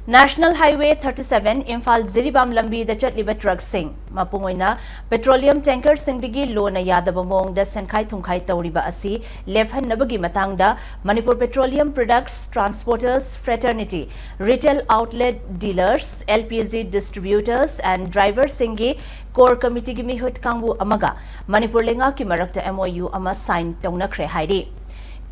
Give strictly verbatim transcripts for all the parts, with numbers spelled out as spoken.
National Highway thirty seven Imphal Jiribam ꯂꯝꯕꯤꯗ ꯆꯠꯂꯤꯕ ꯇ꯭ꯔꯛꯁꯤꯡ, ꯃꯄꯨꯡ ꯑꯣꯏꯅ ꯄꯦꯇ꯭ꯔꯣꯂꯤꯌꯝ ꯇꯦꯡꯀꯔꯁꯤꯡꯗꯒꯤ ꯂꯣꯟꯅ ꯌꯥꯗꯕ ꯃꯑꯣꯡꯗ ꯁꯦꯟꯈꯥꯏ ꯊꯨꯝꯈꯥꯏ ꯇꯧꯔꯤꯕ ꯑꯁꯤ ꯂꯦꯞꯍꯟꯅꯕꯒꯤ ꯃꯇꯥꯡꯗ Manipur Petroleum Products Transporters Fraternity, Retail Outlet Dealers, L P G Distributors and Driversꯁꯤꯡꯒꯤ core committeeꯒꯤ ꯃꯤꯍꯨꯠ ꯀꯥꯡꯕꯨ ꯑꯃꯒ ꯃꯅꯤꯄꯨꯔ ꯂꯩꯉꯥꯛꯀꯤ ꯃꯔꯛꯇ M O U ꯑꯃ sign ꯇꯧꯅꯈ꯭ꯔꯦ ꯍꯥꯏꯔꯤ꯫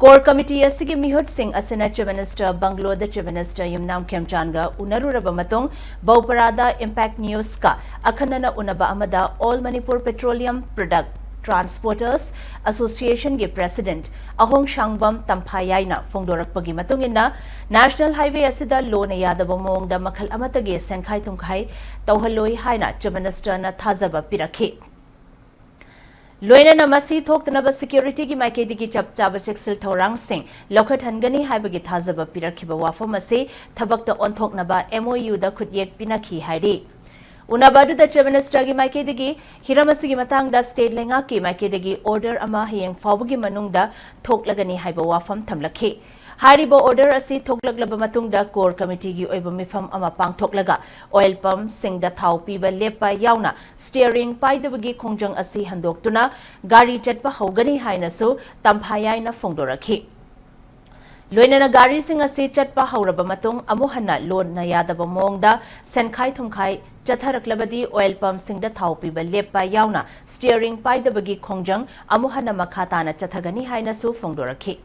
Core committee ꯑꯁꯤꯒꯤ ꯃꯤꯍꯨꯠꯁꯤꯡ ꯑꯁꯤꯅ Chief Minister ꯕꯪꯒ꯭ꯂꯣꯗ Chief Minister ꯌꯨꯝꯅꯥꯝ ꯈꯦꯝꯆꯥꯟꯒ ꯎꯅꯔꯨꯔꯕ ꯃꯇꯨꯡ, ꯕꯧꯄꯔꯥꯗ Impact Newsꯀ ꯑꯈꯟꯅꯅ ꯎꯅꯕ ꯑꯃꯗ All Manipur Petroleum Product Transporters Associationꯒꯤ President ꯑꯍꯣꯡ ꯁꯥꯡꯕꯝ ꯇꯝꯐꯥꯌꯥꯏꯅ ꯐꯣꯡꯗꯣꯔꯛꯄꯒꯤ ꯃꯇꯨꯡ ꯏꯟꯅ, National Highway ꯑꯁꯤꯗ ꯂꯣꯟꯅ ꯌꯥꯗꯕ ꯃꯑꯣꯡꯗ ꯃꯈꯜ ꯑꯃꯠꯇꯒꯤ ꯁꯦꯟꯈꯥꯏ ꯊꯨꯝꯈꯥꯏ ꯇꯧꯍꯜꯂꯣꯏ ꯍꯥꯏꯅ Chief Ministerꯅ ꯊꯥꯖꯕ ꯄꯤꯔꯛꯈꯤ꯫ ꯂꯣꯏꯅꯅ ꯃꯁꯤ ꯊꯣꯛꯇꯅꯕ securityꯒꯤ ꯃꯥꯏꯀꯩꯗꯒꯤ ꯆꯞ ꯆꯥꯕ ꯆꯦꯛꯁꯤꯜ ꯊꯧꯔꯥꯡꯁꯤꯡ ꯂꯧꯈꯠꯍꯟꯒꯅꯤ ꯍꯥꯏꯕꯒꯤ ꯊꯥꯖꯕ ꯄꯤꯔꯛꯈꯤꯕ ꯋꯥꯐꯝ ꯑꯁꯤ ꯊꯕꯛꯇ ꯑꯣꯟꯊꯣꯛꯅꯕ M O Uꯗ ꯈꯨꯠꯌꯦꯛ ꯄꯤꯅꯈꯤ ꯍꯥꯏꯔꯤ꯫ ꯎꯅꯕ ꯑꯗꯨꯗ Chief Ministerꯒꯤ ꯃꯥꯏꯀꯩꯗꯒꯤ ꯍꯤꯔꯝ ꯑꯁꯤꯒꯤ ꯃꯇꯥꯡꯗ state ꯂꯩꯉꯥꯛꯀꯤ ꯃꯥꯏꯀꯩꯗꯒꯤ order ꯑꯃ ꯍꯌꯦꯡ ꯐꯥꯎꯕꯒꯤ ꯃꯅꯨꯡꯗ ꯊꯣꯛꯂꯒꯅꯤ ꯍꯥꯏꯕ ꯋꯥꯐꯝ ꯊꯝꯂꯛꯈꯤ꯫ ꯍꯥꯏꯔꯤꯕ order ꯑꯁꯤ ꯊꯣꯛꯂꯛꯂꯕ ꯃꯇꯨꯡꯗ core committeeꯒꯤ ꯑꯣꯏꯕ ꯃꯤꯐꯝ ꯑꯃ ꯄꯥꯡꯊꯣꯛꯂꯒ oil pumpꯁꯤꯡꯗ ꯊꯥꯎ ꯄꯤꯕ ꯂꯦꯞꯄ ꯌꯥꯎꯅ steering ꯄꯥꯏꯗꯕꯒꯤ ꯈꯣꯡꯖꯪ ꯑꯁꯤ ꯍꯟꯗꯣꯛꯇꯨꯅ ꯒꯥꯔꯤ ꯆꯠꯄ ꯍꯧꯒꯅꯤ ꯍꯥꯏꯅꯁꯨ ꯇꯝꯐꯥꯌꯥꯏꯅ ꯐꯣꯡꯗꯣꯔꯛꯈꯤ꯫ ꯂꯣꯏꯅꯅ ꯒꯥꯔꯤꯁꯤꯡ ꯑꯁꯤ ꯆꯠꯄ ꯍꯧꯔꯕ ꯃꯇꯨꯡ ꯑꯃꯨꯛ ꯍꯟꯅ ꯂꯣꯟꯅ ꯌꯥꯗꯕ ꯃꯑꯣꯡꯗ ꯁꯦꯟꯈꯥꯏ ꯊꯨꯝꯈꯥꯏ ꯆꯠꯊꯔꯛꯂꯕꯗꯤ oil pumpꯁꯤꯡꯗ ꯊꯥꯎ ꯄꯤꯕ ꯂꯦꯞꯄ ꯌꯥꯎꯅ steering ꯄꯥꯏꯗꯕꯒꯤ ꯈꯣꯡꯖꯪ ꯑꯃꯨꯛ ꯍꯟꯅ ꯃꯈꯥ ꯇꯥꯅ ꯆꯠꯊꯒꯅꯤ ꯍꯥꯏꯅꯁꯨ ꯐꯣꯡꯗꯣꯔꯛꯈꯤ꯫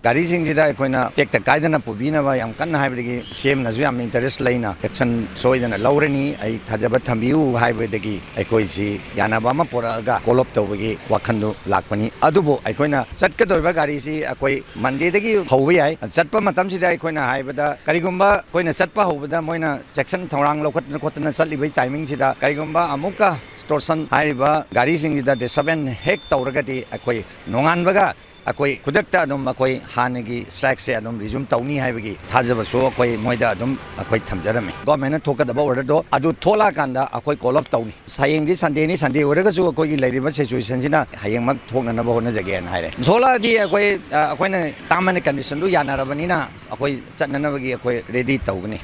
ꯒꯥꯔꯤꯁꯤꯡꯁꯤꯗ ꯑꯩꯈꯣꯏꯅ ꯇꯦꯛꯇ ꯀꯥꯏꯗꯅ ꯄꯨꯕꯤꯅꯕ ꯌꯥꯝ ꯀꯟꯅ ꯍꯥꯏꯕꯗꯒꯤ CMꯅꯁꯨ ꯌꯥꯝꯅ interest ꯂꯩꯅ action ꯁꯣꯏꯗꯅ ꯂꯧꯔꯅꯤ, ꯑꯩ ꯊꯥꯖꯕ ꯊꯝꯕꯤꯌꯨ ꯍꯥꯏꯕꯗꯒꯤ ꯑꯩꯈꯣꯏꯁꯤ ꯌꯥꯅꯕ ꯑꯃ ꯄꯨꯔꯛꯑꯒ call off ꯇꯧꯕꯒꯤ ꯋꯥꯈꯜꯗꯨ ꯂꯥꯛꯄꯅꯤ꯫ ꯑꯗꯨꯕꯨ ꯑꯩꯈꯣꯏꯅ ꯆꯠꯀꯗꯧꯔꯤꯕ ꯒꯥꯔꯤꯁꯤ ꯑꯩꯈꯣꯏ Mondayꯗꯒꯤ ꯍꯧꯕ ꯌꯥꯏ꯫ ꯆꯠꯄ ꯃꯇꯝꯁꯤꯗ ꯑꯩꯈꯣꯏꯅ ꯍꯥꯏꯕꯗ ꯀꯔꯤꯒꯨꯝꯕ ꯑꯩꯈꯣꯏꯅ ꯆꯠꯄ ꯍꯧꯕꯗ ꯃꯣꯏꯅ ꯆꯦꯛꯁꯤꯟ ꯊꯧꯔꯥꯡ ꯂꯧꯈꯠꯇꯅ ꯈꯣꯠꯇꯅ ꯆꯠꯂꯤꯕꯒꯤ timingꯁꯤꯗ ꯀꯔꯤꯒꯨꯝꯕ ꯑꯃꯨꯛꯀ extortion ꯍꯥꯏꯔꯤꯕ ꯒꯥꯔꯤꯁꯤꯡꯁꯤꯗ disturbance ꯍꯦꯛ ꯇꯧꯔꯒꯗꯤ ꯑꯩꯈꯣꯏ ꯅꯣꯡꯉꯥꯟꯕꯒ ꯑꯩꯈꯣꯏ ꯈꯨꯗꯛꯇ ꯑꯗꯨꯝ ꯑꯩꯈꯣꯏ ꯍꯥꯟꯅꯒꯤ strikeꯁꯦ ꯑꯗꯨꯝ resume ꯇꯧꯅꯤ ꯍꯥꯏꯕꯒꯤ ꯊꯥꯖꯕꯁꯨ ꯑꯩꯈꯣꯏ ꯃꯣꯏꯗ ꯑꯗꯨꯝ ꯑꯩꯈꯣꯏ ꯊꯝꯖꯔꯝꯃꯤ꯫ Governmentꯅ ꯊꯣꯛꯀꯗꯕ orderꯗꯣ ꯑꯗꯨ ꯊꯣꯛꯂꯛꯑꯀꯥꯟꯗ ꯑꯩꯈꯣꯏ call off ꯇꯧꯅꯤ꯫ ꯍꯌꯦꯡꯗꯤ Sundayꯅꯤ, Sunday ꯑꯣꯏꯔꯒꯁꯨ ꯑꯩꯈꯣꯏꯒꯤ ꯂꯩꯔꯤꯕ situationꯁꯤꯅ ꯍꯌꯦꯡꯃꯛ ꯊꯣꯛꯅꯅꯕ ꯍꯣꯠꯅꯖꯒꯦꯅ ꯍꯥꯏꯔꯦ꯫ ꯊꯣꯛꯂꯛꯑꯗꯤ ꯑꯩꯈꯣꯏ, ꯑ, ꯑꯩꯈꯣꯏꯅ term and conditionꯗꯨ ꯌꯥꯅꯔꯕꯅꯤꯅ ꯑꯩꯈꯣꯏ ꯆꯠꯅꯅꯕꯒꯤ ꯑꯩꯈꯣꯏ ready ꯇꯧꯒꯅꯤ꯫